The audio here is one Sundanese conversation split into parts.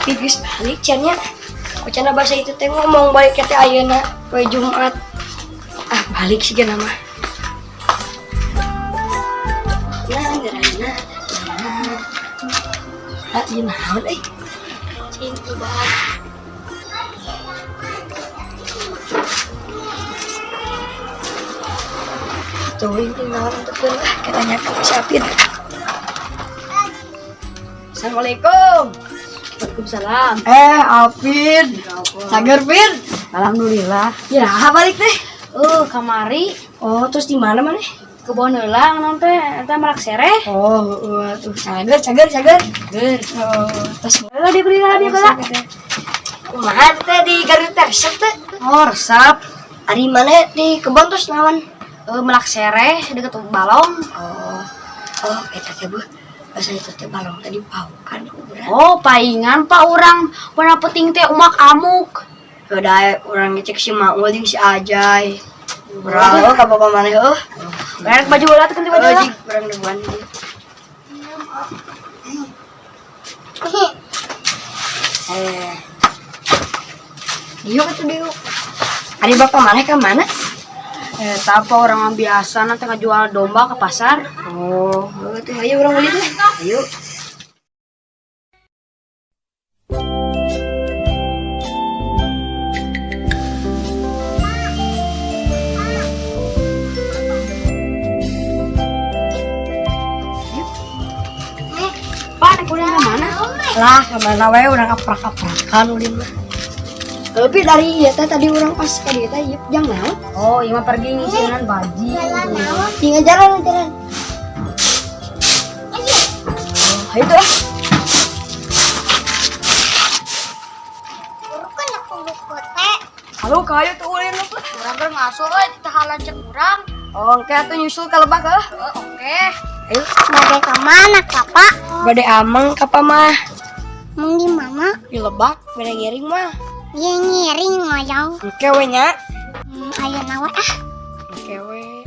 Tapi geus balik cennya. Wacana bahasa itu teh ngomong balik teh ayeuna poe Jumat. Ah, balik sih mah. Nah, nah, nah, nah. Ah, ieu naon euy? Cing obat. Tuh, ini naon untuk ah, katanya ke si Apin. Assalamualaikum. Waalaikumsalam. Eh, Apin. Sagar, Pin. Alhamdulillah. Ya, balik teh. Kamari Oh, terus di mana mana? Kebon heula naon teh eta melak sereh. Oh, tuh cager, cager, cager. Ger. Oh, terus Heula dia beli lah dia beli. Kumaha teh di Garut teh resep teh? Oh, resep. Ari mana di kebon terus naon? Melak sereh deket balong. Oh, oh, eta teh bu. Bahasa itu teh balong tadi paukan urang. Oh, paingan pak urang pernah penting teh umak amuk. Udah urang ngecek si Maul jeung si Ajay. Urang oh ka bapak maneh heuh. Merek baju heula teh ganti baju Oh, heula. jig urang debuan. Eh. Diuk atuh diuk. Ari bapak maneh ka mana? Eh, apa orang mah biasa nanti ngajual domba ke pasar. Oh, tuh ayo urang beli tuh. Ayo. Pak, naik kuliah ke mana? Lah, kemana wae urang aprak-aprakan ulin mah. Tapi dari ieu teh tadi urang pas ka dieu teh ieu jang naon? Oh, iya mah pergi ngisinan baji. Tinggal jalan jalan. Oh, ayo tuh ah. Halo, kayu tuh ulin tuh. Urang keur ngaso euy, teu halan cek urang. Oh, engke atuh nyusul ka lebak ah. Oh, oke. Ayo. Bade ke mana Bapak? Bade ameng ka mah. Mau di mana? Di lebak, bade ngiring mah. Dia ngiring ngojong. Engke we nya. Ayo nawa ah. Engke we.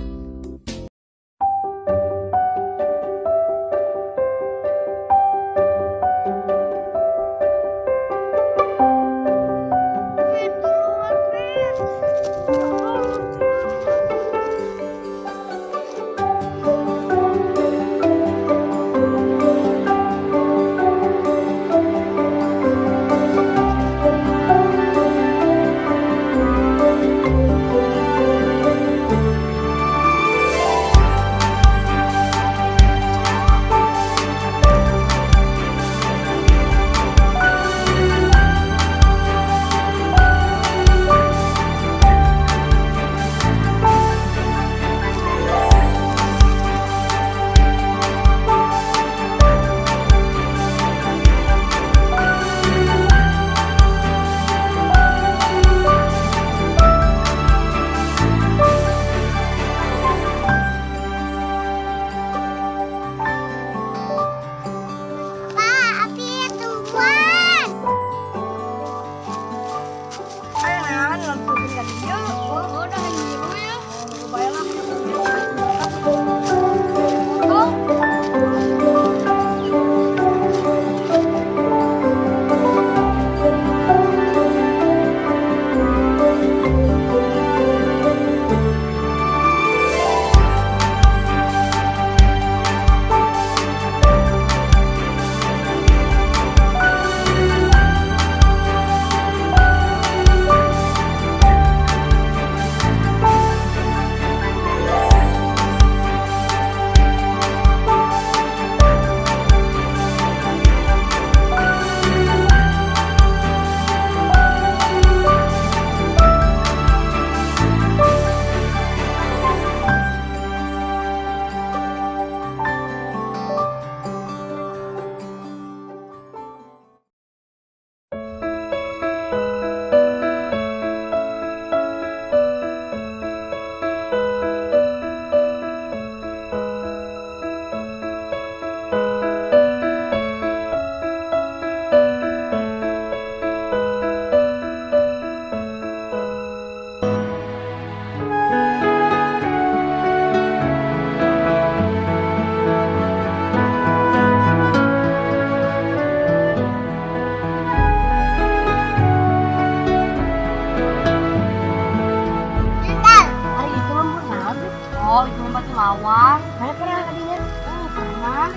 Mana pernah tadinya? Oh, pernah.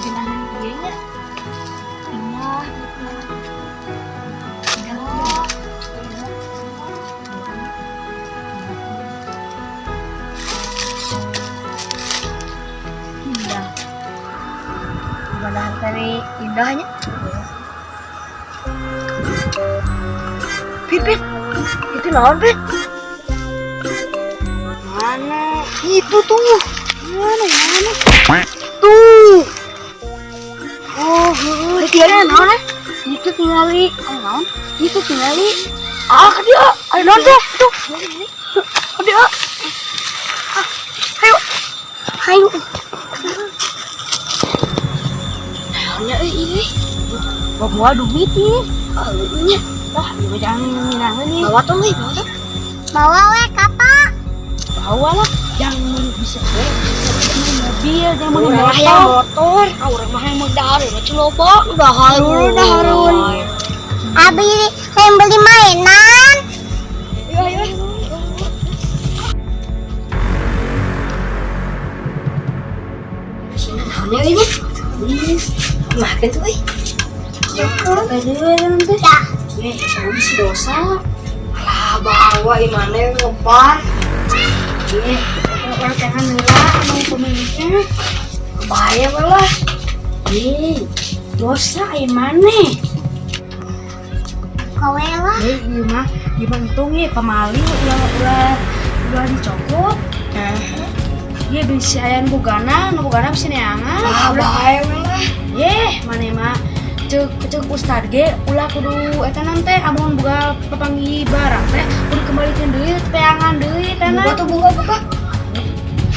Jenangan ieu nya. Indah gitu. Oh. Indah. Pemandangan tadi indahnya. Pipit, itu naon, Pit? Mana? Itu tuh. Mana? Mana? Tuh. Oh, heueuh. Itu ya naon, eh? Itu tingali. Oh, naon? Itu tingali. Ah, ka dia. Ayo naon tuh? Tuh. Ka dia. Ah, ayo. Hayu. Naonnya euy ini? Bawa duit nih. Ah, nya. Wah, ieu jangan nginaheun nih. Bawa tuh, euy, bawa tuh. Bawa we kapak. Bawa lah. Jangan mun bisa we. Beli mobil, jangan beli Urang mah motor. hayang motor. Ah, urang mah hayang dahar, ya loba. Udah harun, udah harun. Abi yang beli mainan. Ayo, ayo. Sini naonnya ini? Makan tuh, euy. Nanti. Ya. Eh, bisa dosa. Lah, bawa imane ngebar. Eh, orang jangan heula anu pemiliknya. Bahaya malah. Eh, dosa ai maneh. Kowe lah. Eh, ieu mah dibentung ye pamali ulah ulah ulah dicokot. Ye bisa aya nu bogana, nu bogana bisa neangan. Ah, bahaya malah. Yeh, maneh mah cek cek ustad ge ulah kudu eta nanti amun boga papanggih barang teh kudu kembalikeun deui teangan deui Buka tanah. tuh, buka, buka.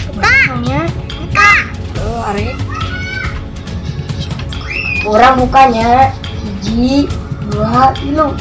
Buka. Nya. Buka. Oh, are. Orang bukanya hiji, dua, tilu.